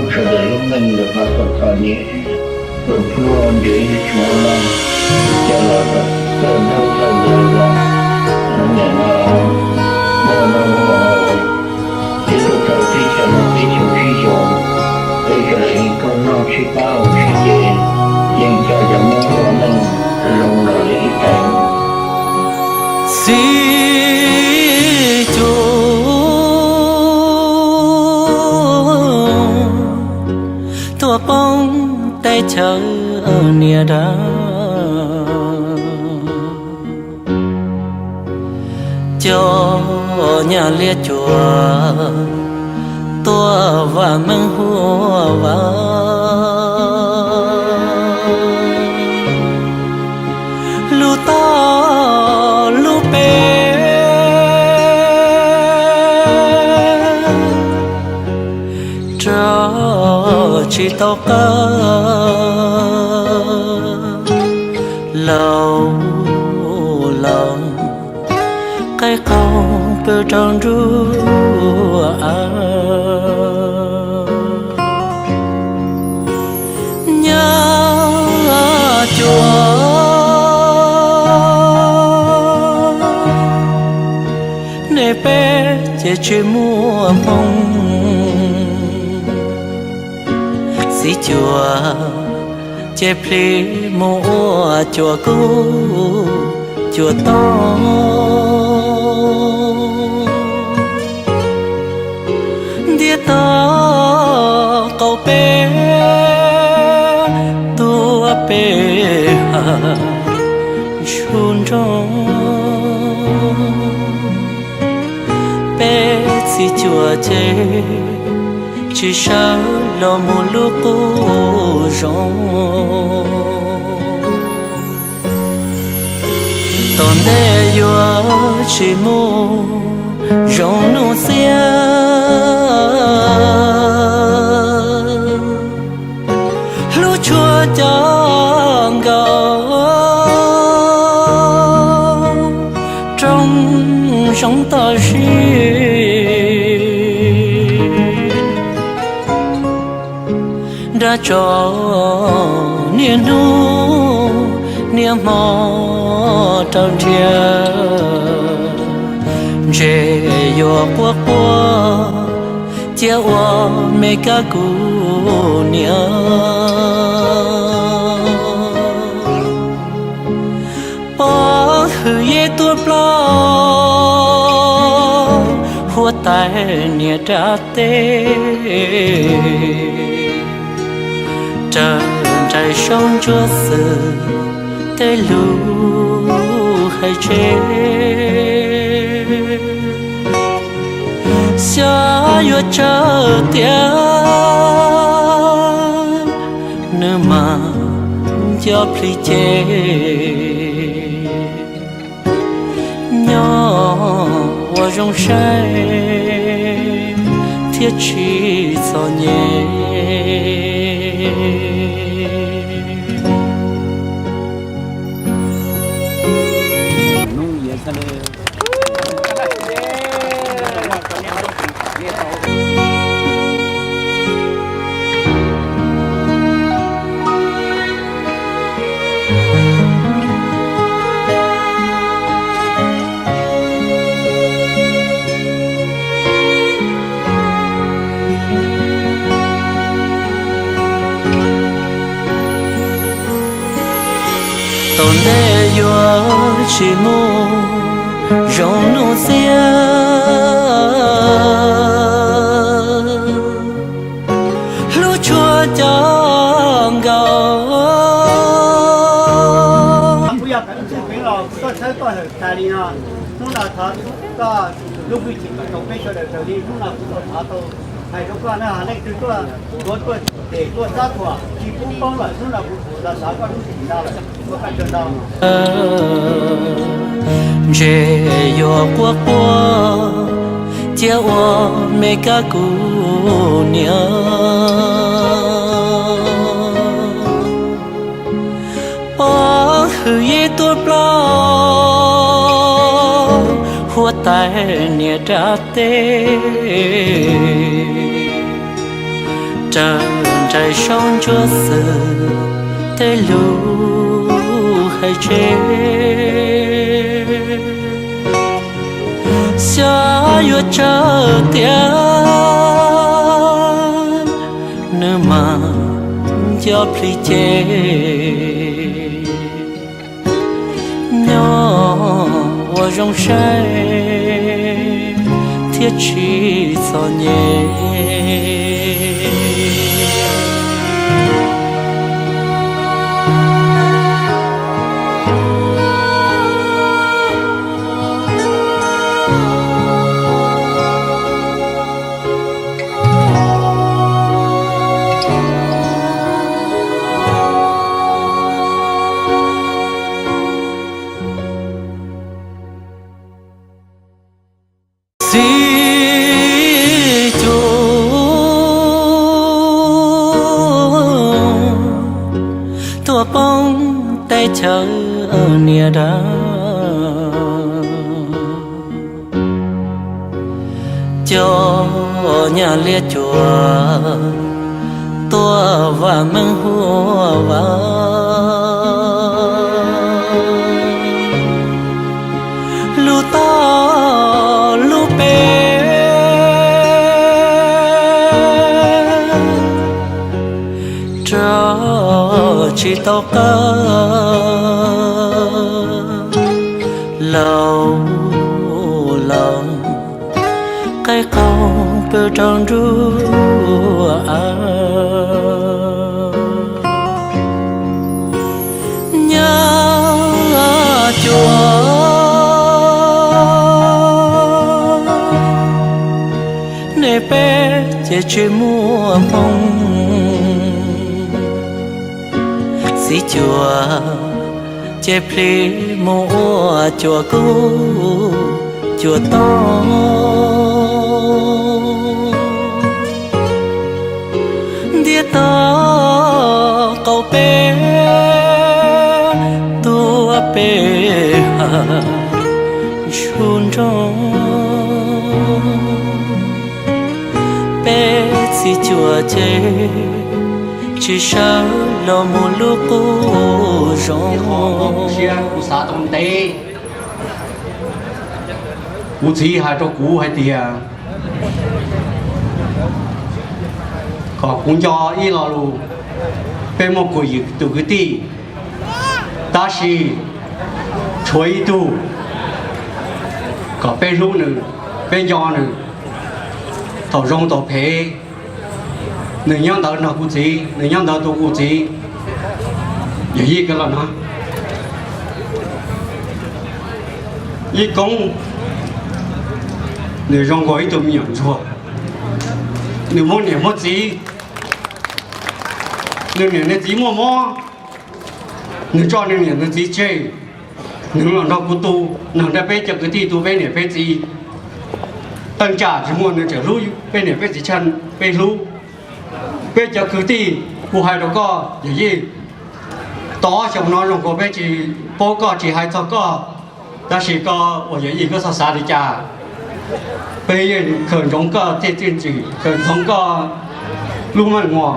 Sawv daws lub neej ntawm no txom txom nyem, tus pluag nrhiav ib tsuav no, coj los txawj ntaub txawj ntawv los, nim no muaj noj muaj haus, thiab tuaj txog teb chaws no teb chaws sib xyaw, peb sawv daws yeej tuaj noj sib pab ua si ces yeej coj cov Hmoob ua neej zoo los li ib tag. Txiv Cuam tuaj poob teb chaws niam dab, cov nyab liab cuam tuaj vam meej huaj vam, lub toj lub pem rau tsis tau qab. Laus laus, qaib qaug pw rau nruab av. Nyab Cuam, nej peb ces tsis muaj hmoo. Txiv Cuam ces plis mus ua cuam kub cuam toj, ntiab toj qaum peb tuaj pem hav ntsuj nroog. Peb Txiv Cuam ces tsis sawv los mus lub qub zoov. Tom ntej yuav tsis mus zoo nuj xiab, hlub tshua cov nkaus rooj zoov toj zis. Nrab tso niaj hnub niaj hmo rau nrhiav, ntshe yuav quaj quaj cia ua me kab kuv niam. Pov hwm yej tuaj plaub huab tais niam dab teb, raws nraim saub ntsuab xwm tej lus hais tseg. Xyov yuav tsawg tiam nws mam nco plhis ces nyob ua zoo saib thiab tsis txom nyem. Tom ntej yuav tsis mus zoo nuj xiab, hlub tshua cov nkaus. Kuv yog Peev Ntxwg Peev Lauj, kuv tuaj tshawb koj lawm tas li no. Hnub no thov koj lub hwj chim kom tau peb sawv daws raws li hnub no kuv tau thov tau hais rau koj na, leej twg tuaj tuav tuaj them tuaj xav thuam tsis pub paub lawm, hnub no kuv los thov koj lub hwj chim no lawm, ua koj tsaug ntau. Ntshe yuav quaj quaj cia ua me kab kuv niam. Pov hwm yej tuaj plaub huab tais niam dab teb, Raws nraim saub ntsuab xwm tej lus hais tseg, xyov yuav tsawg tiag, nws mas nco plhis ces nyob ua zoo saib thiab tsis txom nyem. Txiv cuab tuaj poob teb chaws niam dab, cov nyab liab cuab tuaj vam meej huaj vam. Lub toj lub peb rov tsis tau qab, laus laus qaib qaug pw rau nruab av. Nyab cuab, nej peb ces tsis muaj hmoo. Txiv cuab ces plhis mus ua cuab kub cuab toj. Ntiab toj qaum peb tuaj pem hav ntsuj nroog. Peb txiv cuab ces tsis sawv los mus lub qub zoov. Kuv xav tau ntev, kuv txiv hais rau kuv hais tias kom kuv nco ib lo lus, peb muaj kuv yim tus kwv tij, tab sis tshuav ib tug, kom peb hlub nws, peb nco nws, thaum zoo thaum phem. Nws nyob ntawd nrog kuv txiv, nws nyob ntawd tu kuv txiv. Yawm yij koj los no, Yij Koob, nws zoo nkaus ib tug me nyuam ntsuag, nws muaj niam muaj txiv, nws niam nws txiv muaj mob, nws tso nws niam nws txiv tseg, nws los nrog kuv tu, nrog peb cov kwv tij tu peb niam peb txiv. Tej tsam tsis muaj nws tseem hlub peb niam peb txiv tshaj peb hlub. Peb cov kwv tij, kuv hais rau koj Yawm Yij, tau ob xyoos no zoo nkaus peb tsis paub koj tsis hais txog koj, tab sis koj ua Yawm Yij koj txhob xav li cas. Peb yeej khaws ntsoov koj tej txiaj ntsig, khaws ntsoov koj lub meej mom.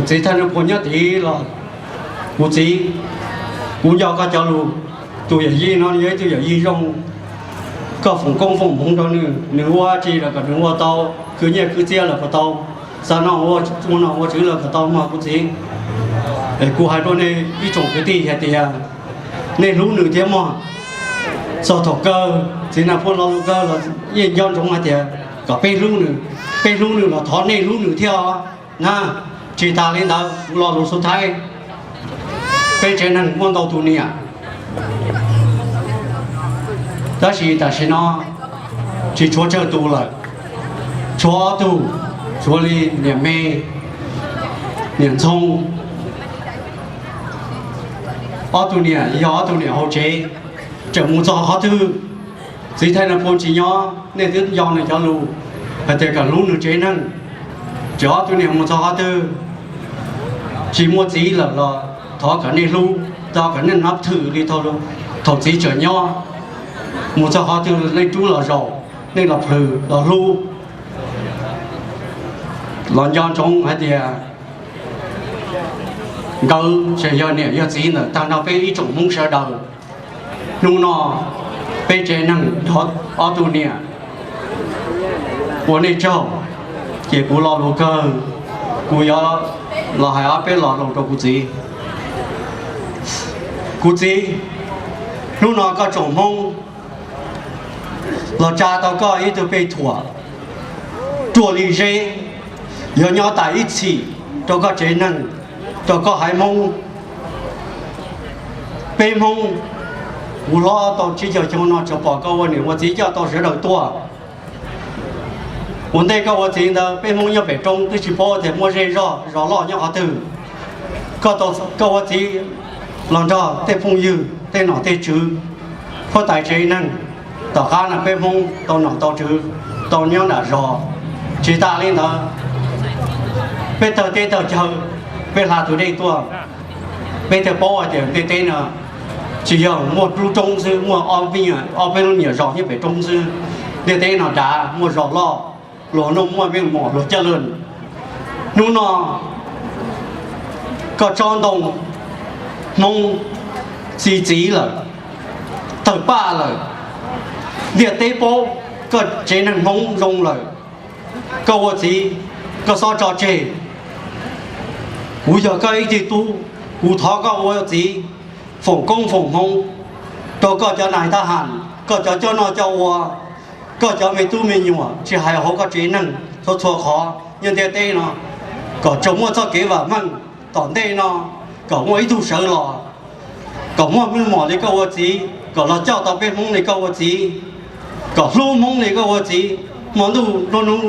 Txiv Thaj Nab Phu nyob tid los, kuv txiv, kuv nco koj cov lus. Tus Yawm Yij no yog ib tug Yawm Yij zoo, koj foom koob foom hmoov rau nws, nws ua tsi los kom nws ua tau, khwv nyiaj khwv txiaj los kom tau, xav noj ua noj ua tswv los kom tau mog kuv txiv. Es kuv hais rau nej ib tsoom kwv tij hais tias nej hlub nws thiab mog. Txog thaum kawg Txiv Nab Phu lo lus kawg los yeej nco ntsoov hais tias kom peb hlub nws, peb hlub nws los thov nej hlub nws thiab os. Na, tsis tas li ntawd kuv lo lus xub thawj, peb tsev neeg muaj ntau tus niam, tab sis tam sim no tsis tshuav tsawg tus lawm, tshuav ob tug, tshuav li niam me, niam Ntxhoo. Ob tug niam yog ob tug niam hauv tsev, tseem mus txog qhov twg, Txiv Thaj Nab Phu tsis nyob, nej twb nco nws cov lus hais tias kom hlub nws tsev neeg. Tseem ob tug niam mus txog qhov twg, tsis muaj txiv lawm los thov kom nej hlub, thov kom nej nab thwm li thaum txiv tseem nyob. Mus txog qhov twg nej rub los zaum, nej los plhws los hlub. los nco ntsoov hais tias nkawd tseem yog niam yog txiv ntawm tag nrho peb ib tsoom Hmoob sawv daws. Hnub no peb tsev neeg nrog ob tug niam ua nej tsaug, ces kuv lo lus kawg, kuv yuav los hais ob peb lo lus rau kuv txiv. Kuv txiv, hnub no koj tsoom Hmoob los tsa tau koj ib tug pej thuam ruaj li zeb, yuav nyob tas ib txhis rau koj tsev neeg, rau koj haiv Hmoob. Peb Hmoob, kuv hlob tau tsib caug xyoo no tsuas pom koj ua niam ua txiv coj tau sawv daws tuaj. Ua ntej koj ua txiv ntawd peb Hmoob nyob pem roob twb tsis paub tias muaj zej zog zos loj nyob qhov twg. Koj ua txiv los nrog tej phooj ywg tej nom tej tswv, huab tais tsev neeg, tom qab no peb Hmoob tau nom tau tswv, tau nyob nram zos. Tsis tas li ntawd, peb tawg teb tawg chaw, peb hla tus dej tuaj, peb thiaj paub hais tias ntiaj teb no tsis yog muaj lub roob xwb, muaj ob peb lub me nyuam zos nyob pem roob xwb. Ntiaj teb no dav, muaj zos loj, luag noj muaj meej mom luag coj lawm. Hnub no koj tsob ntoo Hmoob txi txiv lawm, tawg paj lawm, ntiaj teb paub koj tsev neeg Hmoob zoo lawm. Koj ua txiv, koj xob tso tseg. Kuv yog koj ib tug tub, kuv thov koj ua txiv foom koob foom hmoov rau koj cov nais thab ham, koj cov coj noj coj ua, koj cov me tub me nyuam, tsis hais hauv koj tsev neeg txhua txhua qhov nyob ntiaj teb no, kom tsuas muaj txoj kev vam meej tom ntej no, kom muaj ib tug sawv los, kom muaj meej mom li koj ua txiv, kom los coj tau peb Hmoob li koj ua txiv, kom hlub Hmoob li koj ua txiv. Hmo ntuj nruab hnub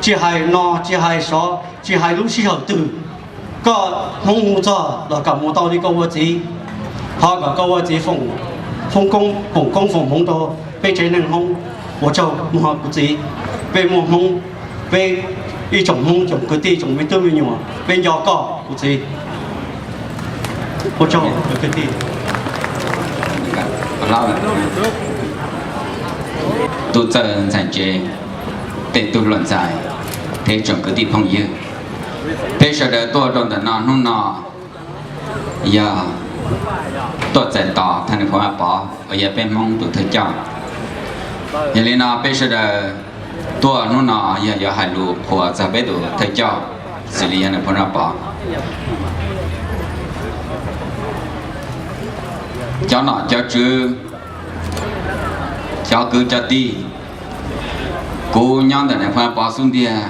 tsis hais no tsis hais sov tsis hais lub sij hawm twg, koj Hmoob hu txog los kom mus tau li koj ua txiv. Thov kom koj ua txiv foom koob foom hmoov rau peb tsev neeg Hmoob. Ua tsaug mog kuv txiv, peb muaj Hmoob, peb ib tsoom Hmoob tsoom kwv tij tsoom me tub me nyuam peb nco koj kuv txiv. Ua tsaug kwv tij. Tub txawj ntxhais ntse, tej tub hluas ntxhais, thiab tsoom kwv tij phooj ywg, peb sawv daws tuaj rau ntawm no hnub no yog tuaj txais tos thaj nais phoo Vaj Pov uas yog peb Hmoob tus thawj coj. Yog li no peb sawv daws tuaj hnub no yog yuav hais lus qhuas txog peb tus thawj coj, xws li yog nais phoo Vaj Pov. Cov nom cov tswv, cov kwv cov tij, kuv nyob ntawm nais phoo Vaj Pov xub ntiag,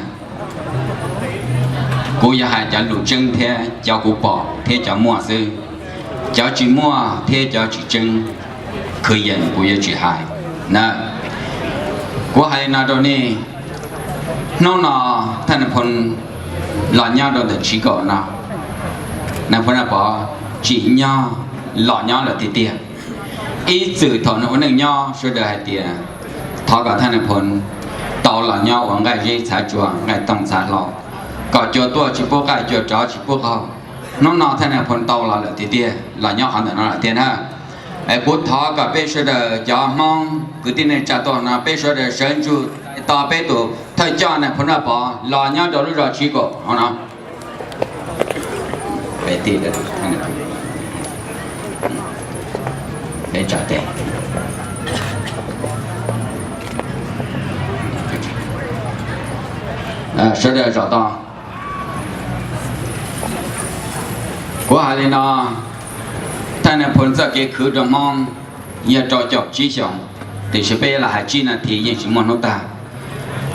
kuv yuav hais cov lus tseeb thiab cov kuv pom thiab cov muaj xwb. Cov tsis muaj thiab cov tsis tseeb, khwv yees kuv yuav tsis hais na. Kuv hais li no rau nej, hnub no thaj nais phoo los nyob rau ntawm Tshiv Kaum no, nais phoo Vaj Pov tsim nyog los nyob lawm tiag tiag. Ib txwm thaum nws ua neej nyob sawv daws hais tias thov kom thaj nais phoo tau los nyob ua nqaij zeb txhav tsuag nqaij tooj txhav hlau, kom cua tuaj tsis pub qaij cua rov tsis pub qaug. Hnub no thaj nais phoo tau los lawm tiag tiag, los nyob qhov ntawm no lawm tiag na. Es kuv thov kom peb sawv daws cov Hmoob kwv tij neej tsa tuaj no peb sawv daws sawv ntsug tos peb tus thawj coj nais phoo Vaj Pov los nyob rau lub zos Tshiv Kaum no. Sawv daws zaum tau. Kuv hais li no, thaj nais phoo txoj kev khwv rau Hmoob yog rau caum tsib xyoos, tiam sis peb yuav los hais tsib nas this yeej tsis muaj hnub tag.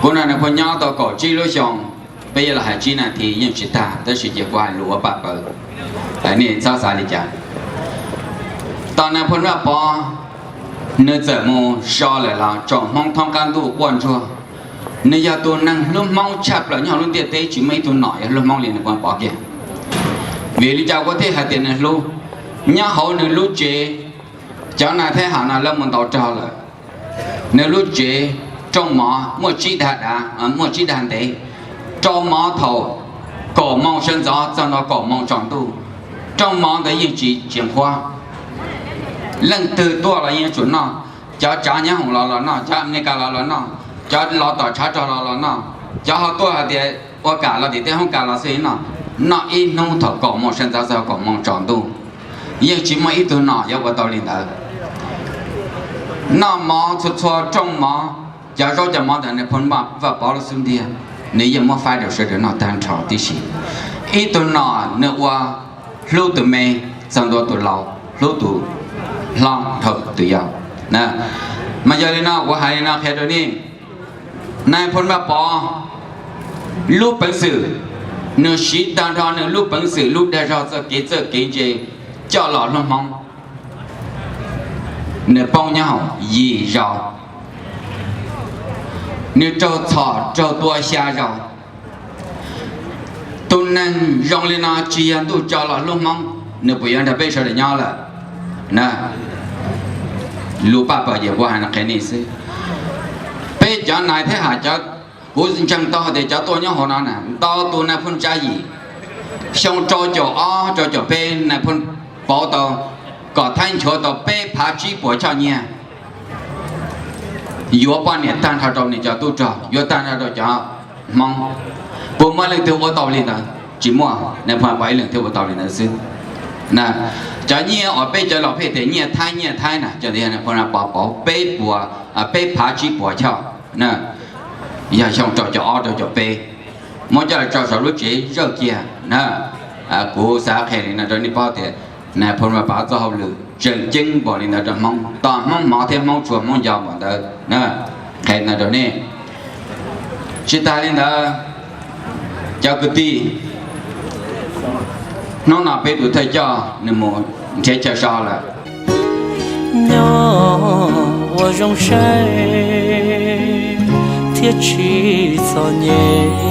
Kuv no nais phoo nyob tau kaum tsib lub xyoos, peb yuav los hais tsib nas this yeej tsis tag, tab sis ces kuv hais lus ua paj paws, nej txhob xav li cas. Tos nais phoo Vaj Pov nws txawm mus so lawm los tsoom Hmoob thoob qab ntuj quaj ntsuag. Nws yog tus neeg hlub Hmoob tshaj plaws nyob hauv lub ntiaj teb, tsis muaj ib tug nom yuav hlub Hmoob li nais phoo Vaj Pov kiag. Vim li cas kuv thiaj hais tias nws hlub? Nyob hauv nws lub tsev, cov nais thab ham no lawv mus ntaus rog lawm, nws lub tsev rooj mov muaj tsib dag dav, muaj tsib dag ntev, rau mov thaum kaum moo sawv ntxov txog ntua kaum moo tsaus ntuj, rooj mov ntawd yeej tsis tsis nqhuab. Leej twg tuaj los yeej yuav tsum noj, cov tsav nyab hoom los los noj, cov Amelikas los los noj, cov los tom tshav rog los los noj, Cov ho tuaj hais tias ua kam los tim tej hoob kas los xwb no, noj ib hnub thaum kaum moos sawv ntxov txog kaum moos tsaus ntuj, yeej tsis muaj ib tug nom yuav ua tau li ntawd. Noj mov txhua txhua rooj mov, cov zaub cov mov ntawd nws pheej npaj Vaj Pov lub xub ntiag, nws yeej muab faib rau sawv daws noj tag nrho tib si. Ib tug nom nws ua hlub tus me txog ntua tus laus, hlub tus hlob dhau tus yau. Mas yog li no kuv hais li no qhia rau nej, nais phoo Vaj Pov lub peev xwm, nws siv tag nrho nws lub peev xwm lub dag zog txoj kev txawj kev ntse coj los hlub Hmoob. Nws poob nyob hauv yim zaus, nws raug txhom raug tua xya zaus. Tus neeg zoo li no tsis yog ntuj tso los hlub Hmoob, nws puas yuav nrog peb sawv daws nyob lawm? Lus paj pawg ces kuv hais no qhia nej xwb. Peb cov nais thiab ham cov, kuv ntseeg tau hais tias cov tuaj nyob hauv no na ntau tus nais phoo Tsab Yim, xyoo rau caum ob rau caum peb nais phoo pauv tau kom Thaib nchuav tau peb phav tsib puas choj nyiaj, yuav poj niam tag nrho rau nws cov tub rog, yuav tag nrho rau cov Hmoob. Puas muaj leej twg ua tau li ntawd? Tsis muaj, nais phoo pom ib leeg thiaj ua tau li ntawd xwb. Cov nyiaj uas peb cov laus pheej tias nyiaj Thaib nyiaj Thaib na, cov nais phoo pov pauv peb puas, peb phav tsib puas choj, yog xyoo rau caum ob rau caum peb, muab coj los tso saum lub tsev zawj kiag na. Kuv xav qhia li no rau nej paub tias nais phoo Vaj Pov txoj hauj lwm tseem ceeb npaum li ntawd rau Hmoob, tos Hmoob hmov thiab Hmoob tshua Hmoob nco npaum ntawd. Qhia no rau nej. Tsis tas li ntawd, cov kwv tij, hnub no peb tus thawj coj nws mus nrhiav chaw so lawm. Nyob ua zoo saib thiab tsis txom nyem.